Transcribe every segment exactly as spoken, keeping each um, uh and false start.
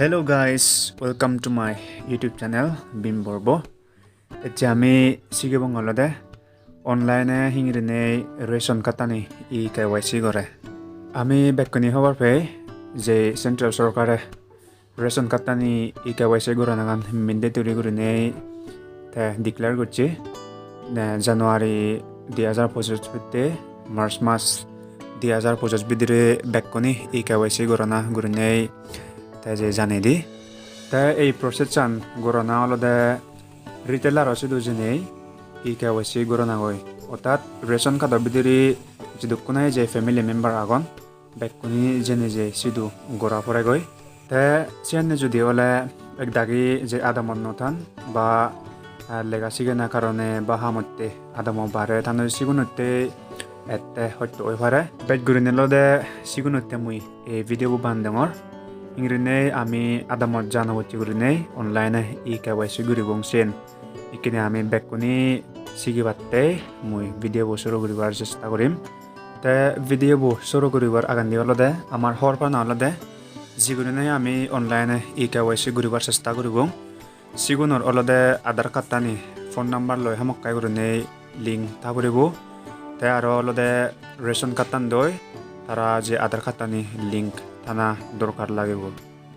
Hello guys, welcome to my YouTube channel Bim Borbo. Ecche ami sigibong olode online-e hingirinei ration card-ani e-K Y C gore. Ami bekkune hobor pei je central sorkare ration card-ani e-K Y C goranagan mandatory gurinei te declare gocche. Ne January dui hajar pojoj bitte March mas dui hajar pojoj bidire bekkune e-K Y C gorana gurinei te je janei di. Te ei process-an gorana olode retailer-o sidu jenei e-K Y C goranagoi. Ortat ration card-o bidire jidukkun nahi je family member agon, bekkune jenei je sidu gora poregoi. Te siyanne judi ole ek dagi je adamot no than ba, ah, lega sigena karone ba hamotte adamo bare than oi, sigunotte ette hosto oi pare. Bej gurinei olode sigunotte mui ei video bo bandengor. Hingirinei ami adamot jana bocche gurinei online-e e-K Y C guribong siyen. Ikkine ami bekkune sigibatte mui video bo suru guribar chesta gurim. Te video bo suru guribar agendi olode amar hobor pana olode, jigurinei ami online-e e-K Y C guribar chesta guribong, sigunor olode Aadhaar card-ani phone number loi hamakkai gurinei link tha puribo. Te aro olode ration card-an doi tara je Aadhaar card-ani link thana dorkar lagibo.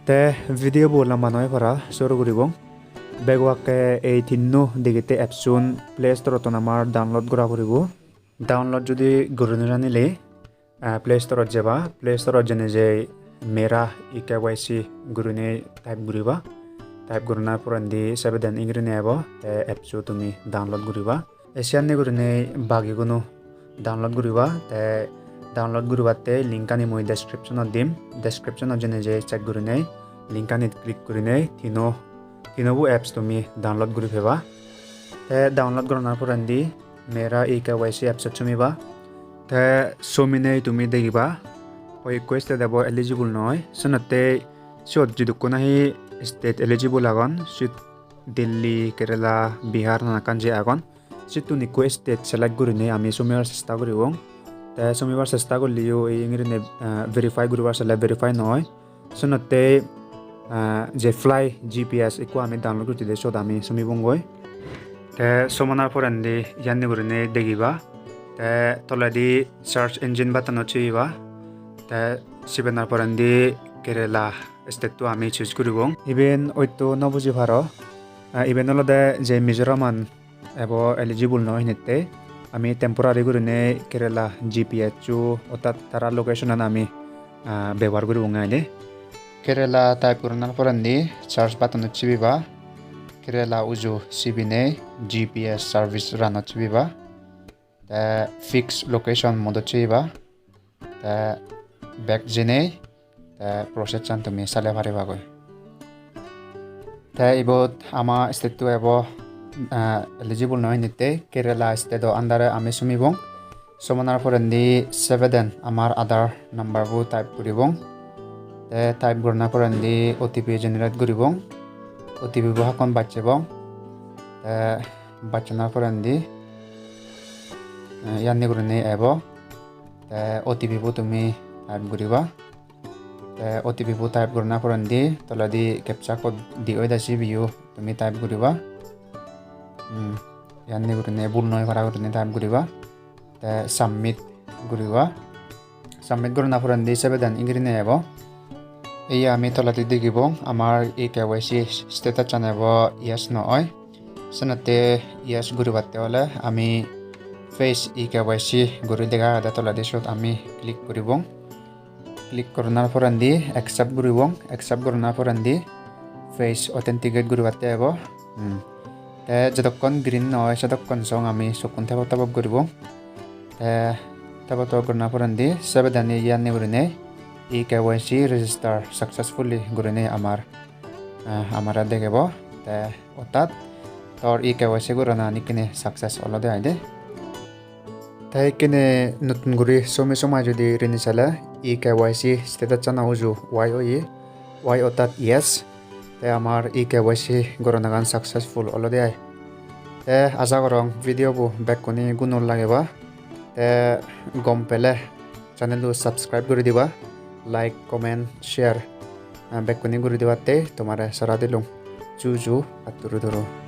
Te video bo lamba noi para, suru guribong. Bego akke ei tinno digite apps-un Play Store-ottun amar download gora puribo. Download judi guri no janile, ah, Play Store-ot jeba, Play Store-ot jeinei je Mera e-K Y C gurinei type guriba. Type gurinar porendi sebeden ingirinei ebo, te apps-o tumi download guriba. Te siyanne gurinei bagiguno download guriba, te download guribatte link-ani mui description-ot dim. Description-ot jeinei je check gurinei link-anit click gurinei tino, tinobo apps tumi download guri peba. Te download goranar porendi Mera e-K Y C apps-ot sumiba. Te suminei tumi degiba hoi ekko state ebo eligible noi. Senotte siyot jidukkun nahi state eligible agon, siyot Delhi, Kerala, Bihar nanakkan je agon. Sittun ekko state select gurinei ami sumibar chesta guribong. Te sumibar chesta gorleyo ei ingirinei, eh, verify guribar sele verify noi. Senotte, ah, je Fly G P S ekko ami download gocchede, siyot ami sumibongoi. Te somonar porendi iyanni gurinei degiba. Te toledi search engine button-ot sibiba. Te sibenar porendi Kerala state-to ami choose guribong. Iben oitto no buji paro. Ah, iben olode je Mizoram-an ebo eligible noi hinette ami temporary gurinei Kerala G P S-o, ortat tara location-an ami, ah, bebohar guribonge aide. Kerala type gurinar porendi search button-ot sibiba, Kerala uju sibinei G P S service run-ot sibiba, te fix location mode-ot sibiba. Te back jenei te process-an tumi sale paribagoi. Te ibot ama state-to ebo, eh, eligible noi hinette Kerala state-o under-e ami sumibong. Sumonar porendi sebeden amar Aadhaar number-bo type guribong. Te type gurina porendi O T P generate guribong. O T P-bo hakkon bacchebong. Te bacchana porendi, eh, iyanni gurinei ebo. Te O T P-bo tumi type guriba. Te O T P-bo type gurina porendi toledi captcha code di oide sibeyo tumi type guriba. Hmm, iyanni gurinei bul noi para gurinei type guriba. Te submit guriba. Submit gurina porendi sebeden ingirinei ebo. Iye ami toledi degibong amar e-K Y C status-an ebo yes no oi. Senotte yes guribatte ole ami face e-K Y C guri lega agede toledi, siyot ami click guribong. Click gurinar porendi accept guribong. Accept gurinar porendi face authenticate guribatte ebo. Hmm. Te jodokkon green no oi, sedokkon song ami sokkun tebok tebok guribong. Te tebok tebok gurinar porendi sebedani iyanni gurinei e-K Y C register successfully gurinei amar, eh, amare degebo. Te ortat tor e-K Y C gurana ikkine success olode aide. Te ikkine notun guri somi somai judi rini sele e-K Y C status-ano uju Y oye, Y ortat yes. Te amar e-K Y C goranagan successful olode ai. Te aja gorong video bo bekkune gunor lageba. Te gom pele channel-o subscribe guri diba, like, comment, share ah, bekkune guri dibatte tomare sora dilung. Ju ju, patturu turu.